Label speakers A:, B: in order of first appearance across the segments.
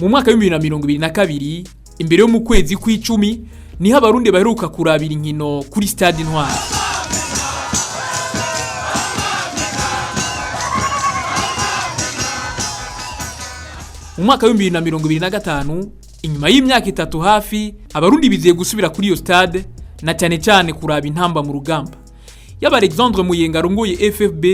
A: Mu mwaka w'2022, imbere yo mu kwezi kw'icumi, niho Abarundi baheruka kurabira inkino kuri Stade Intwari. Mu mwaka w'2025, inyuma y'imyaka 3 hafi, Abarundi bizeye gusubira kuri iyo stade, na cyane cyane kuraba Intamba mu Rugamba. Yaba Alexandre Muyenga arongoye FFB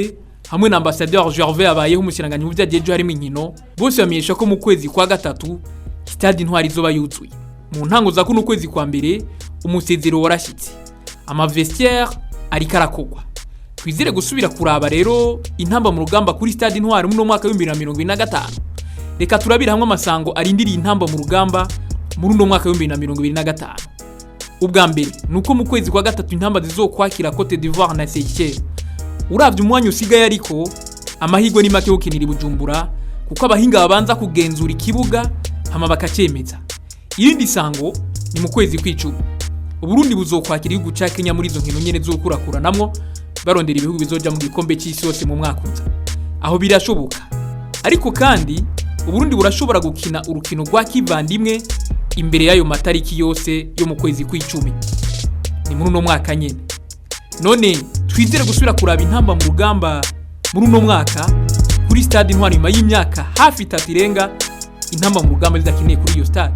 A: hamwe na Ambassadeur Gervais abayeho, umushikiranganji mu vyajeje harimo inkino, bose bamenyesha ko mu kwezi kwa gatatu Stade Intwari izoba yuzuye. Mu ntango za kuno kwezi kwa mbere, umusezero warashyitse, amavestiaire ariko arakogwa. Twizere gusubira kuraba rero Intamba mu Rugamba kuri Stade Intwari muri uno mwaka w'2025. Reka turabire hamwe amasango arindiriye Intamba mu Rugamba muri uno mwaka w'2025. Ubwa mbere ni uko mu kwezi kwa gatatu Intamba zizokwakira Cote d'Ivoire na Seychelles. Uravye umwanya usigaye ariko, amahirwe ni make yo gukinira i Bujumbura, kuko abahinga babanza kugenzura ikibuga hama bakacyemeza. Irindi sango ni mu kwezi kw'icumi, Uburundi buzokwakira igihugu ca Kenya muri izo nkino nyene zokurakuranamwo barondera ibihugu bizoja mu gikombe c'isi yose mu mwaka uza. Aho birashoboka, ariko kandi Uburundi burashobora gukina urukino rwa kivandimwe imbere y'ayo matariki yose yo mu kwezi kw'icumi, ni muri uno mwaka nyene. None twizere gusubira kuraba Intamba mu Rugamba muri uno mwaka kuri Stade Intwari, nyuma y'imyaka hafi 3 irenga Intamba mu Rugamba zidakeneye kuri iyo stade?